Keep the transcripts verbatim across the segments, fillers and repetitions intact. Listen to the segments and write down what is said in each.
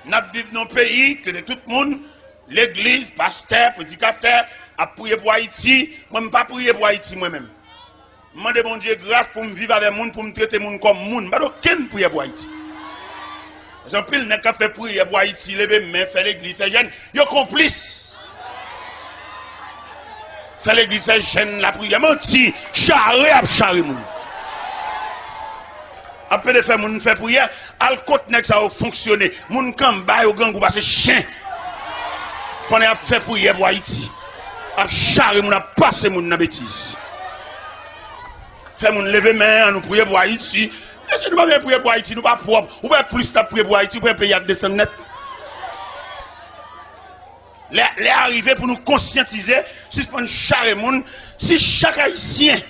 N ap viv nan yon peyi kote tout moun, legliz, pastè, predikatè, ap priye pou Ayiti. Mwen, m pa priye pou Ayiti, mwen menm. M mande Bondye gras pou m viv avè moun, pou m trete moun kòm moun. M pa t okenn priyè pou Ayiti. Paske anpil nèg k ap fè priyè pou Ayiti, leve men, fè legliz, fè jèn, yo konplis. Fè legliz, fè jèn, lapriyè, manti, chare ap chare moun. Ap pede fè moun fè priyè, al kot nèg sa yo fonksyone. Moun k anba yo grangou pase chen. Pandan y ap fè priyè pou Ayiti, ap chare moun, ap pase moun nan betiz. Fè moun leve men, ann nou priye pou Ayiti. Mesye, nou pa bezwen priye pou Ayiti, nou pa pwòp. Ou wè plis n ap priye pou Ayiti, ou wè peyi a ap desann nèt. Lè, lè a rive pou nou konsyantize, sispann chare moun. Si chak Ayisyen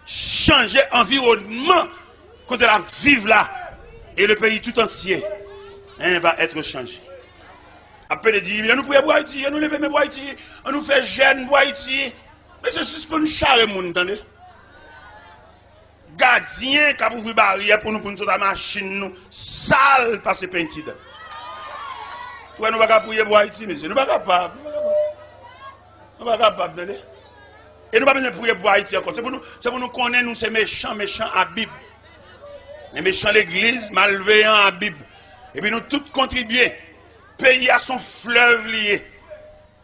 chanje anviwònman kote l ap viv la, e le peyi tout antye, hein, va être changé. Ap pede di, ann nou priye pou Ayiti, ann nou leve men pou Ayiti, ann nou fè jèn pou Ayiti. Mesye, sispann chare moun, tande. Gadyen k ap ouvri baryè pou nou, pou n sot a machin nou, sal pase penti dan. Ou wè, nou pa ka priye pou Ayiti, mesye. Nou pa kapab. Nou pa kapab. Nou pa kapab, tande. E nou pa bezwen priye pou Ayiti ankò. Se pou nou, se pou nou konnen nou se mechan, mechan a Bib. Men mechan legliz, malveyan a Bib. Epi nou tout kontribye. Peyi a se yon flèv li ye.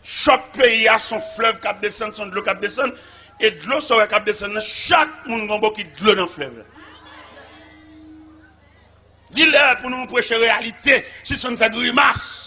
Chòk peyi a se yon flèv k ap desann, se yon dlo k ap desann. E dlo sa w wè k ap desann nan, chak moun gen yon bokit dlo nan flèv la. Li lè pou nou preche reyalite, sispann fè grimas.